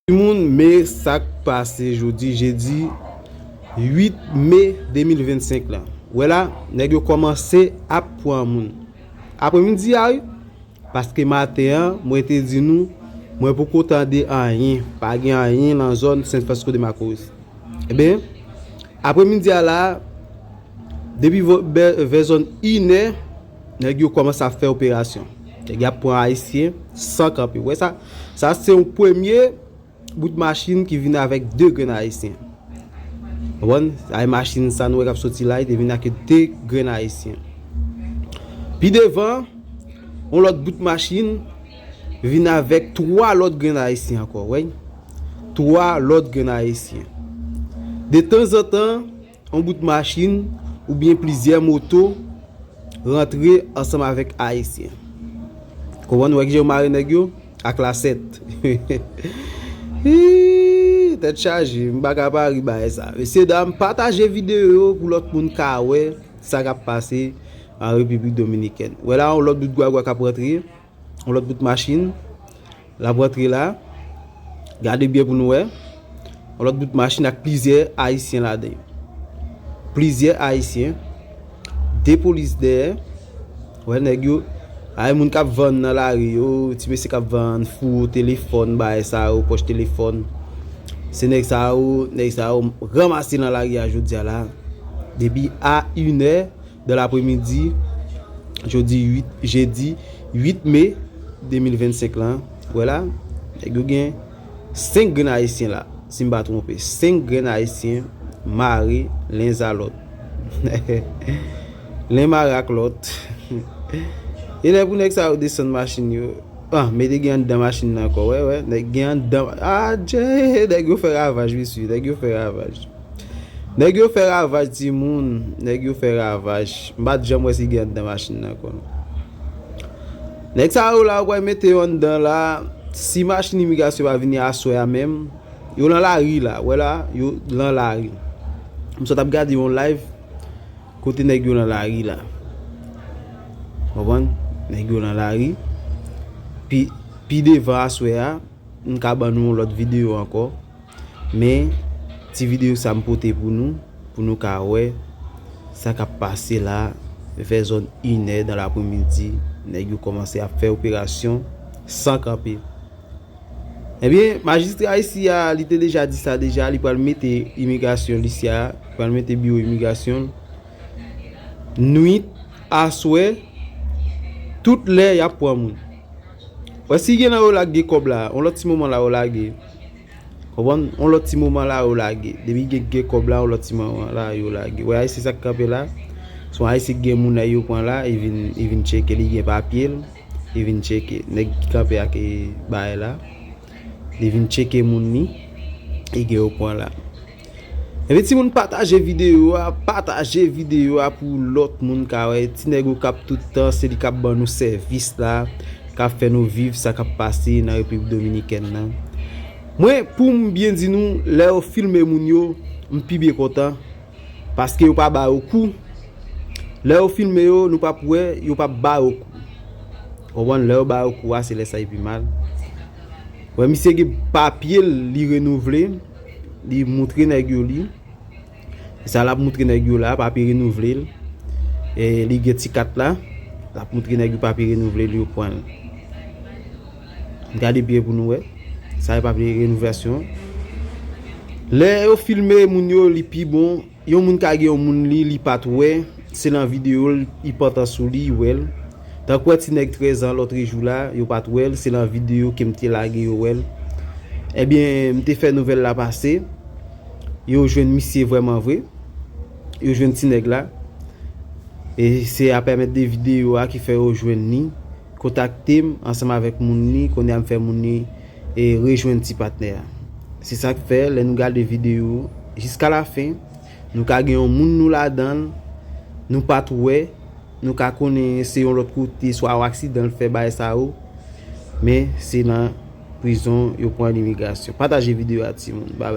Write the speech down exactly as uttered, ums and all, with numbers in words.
Timoun, men sa k pase jodi jedi uit me de mil vennsenk la. Wè la, nèg yo kòmanse ap pran moun. Apremidi a, wi, paske maten an, mwen te di nou, mwen poko tande anyen, pa gen anyen nan zòn Saint Francisco de Macorís. Ebyen, apremidi a la, depi vè, vè zòn inè, nèg yo kòmanse ap fè operasyon. Nèg y ap pran Ayisyen san kanpe. Wè sa, sa se yon premye bout machin ki vin avèk de grenn Ayisyen. Konprann? Ay machin sa nou wè k ap soti la, li te vin ak de grenn Ayisyen. Pi devan, yon lòt bout machin vin avèk twa lòt grenn Ayisyen ankò, wè. Twa lòt grenn Ayisyen. De tanzantan, yon bout machin oubyen plizyè moto rantre ansanm avèk Ayisyen. Konprann, wè ki jan yo mare nèg yo? Ak lasèt. Hii, tèt chaje, m pa ka pa ri bagay sa. Mesye dam, pataje videyo yo pou lòt moun ka wè sa k ap pase an Repiblik Dominikèn. Wè la, yon lòt bout gwagwa k ap rantre, yon lòt bout machin, l ap rantre la. Gade byen pou nou wè. Yon lòt bout machin ak plizyè Ayisyen ladan yo. Plizyè Ayisyen. De polis dèyè. Wè nèg yo. Ay moun k ap vann nan lari yo, ti mesye k ap vann fou, telefòn, bagay sa yo, pòch telefòn. Se nèg sa yo, nèg sa yo ranmase nan lari a jodi a la. Depi a inè, dan lapremidi, jodi uit, jedi uit me de mil vennsenk lan, wè la, nèg yo gen senk grenn Ayisyen la, si m pa twonpe, senk grenn Ayisyen mare len a lòt. Len mare ak lòt. E lè pou nèg sa yo desann machin yo, ah, mete gen anndan machin nan ankò, wè, wè, nèg gen anndan, adje, nèg yo fè ravaj, mesye, nèg yo fè ravaj. Nèg yo fè ravaj, timoun. Nèg yo fè ravaj. M pa t janm wè si gen anndan machin nan ankò, non. Nèg sa yo la, ou pral mete yo anndan la. Si machin imigrasyon pa vini aswè a menm, yo nan lari la. Wè la, yo nan lari. M sot ap gade yon live kote nèg yo nan lari la. Konprann? Nèg yo nan lari. Pi, pi devan aswè a, m ka ban nou yon lòt videyo ankò. Men, ti videyo sa m pote pou nou, pou nou ka wè sa k ap pase la, vè zòn inè dan lapremidi, nèg yo kòmanse ap fè operasyon san kanpe. Ebyen, majistra isi a, li te deja di sa deja, li pral mete imigrasyon isi a, li pral mete biwo imigrasyon nwit, aswè, tout lè y ap pran moun. Wè, si gen nan yo la k gen kòb la, yon lòt ti moman la yo lage. Konprann? Yon lòt ti moman la yo lage. Depi gen, gen kòb la, yon lòt ti moman la yo lage. Wè, Ayisyen sa k kanpe la. Se yon Ayisyen ki gen moun yo pran la, li vin, li vin tcheke, li gen papye l, li vin tcheke. Nèg ki kanpe ak, e, bagay la, li vin tcheke moun li, li gen yo pran la. Ebyen, timoun, pataje videyo a, pataje videyo a pou lòt moun ka wè. Ti nèg Okap tout tan, se li k ap ban nou sèvis la, k ap fè nou viv sa k ap pase nan Repiblik Dominikèn nan. Mwen, pou m byen di nou, lè yo filme moun yo, m pi byen kontan, paske yo pa ba yo kou. Lè yo filme yo, nou p ap wè, yo p ap ba yo kou. Konprann, lè yo ba yo kou a, se lè sa li pi mal. Wè, misye gen papye l, li renouvle, li moutre nèg yo li. E sa l ap moutre nèg yo la, papye renouvle l. E li gen ti kat la, l ap moutre nèg yo papye renouvle l, yo pran l. Gade byen pou nou wè. Sa e papye renouvlasyon. Lè yo filme moun yo, li pi bon. Yon moun ka gen yon moun li, li pa t wè. Se nan videyo l, li pantan sou li, li wè l. Tankou wè ti nèg trèz an lòtrejou la, yo pa t wè l. Se nan videyo ke m te lage yo wè l. Ebyen, m te fè nouvèl la pase. Yo jwenn misye vrèman vre. Yo jwenn ti nèg la. E se apèmèt de videyo a ki fè yo jwenn li, kontakte m ansanm avèk moun li, kounye a m fè moun li, e, rejwenn ti patnè a. Se sa k fè, lè nou gade videyo jiska lafen, nou ka gen yon moun nou ladan l, nou pa t wè, nou ka konnen se yon lòt kote, swa yon aksidan l fè bagay sa yo, men se nan prizon yo pran l imigrasyon. Pataje videyo a, timoun. Bye.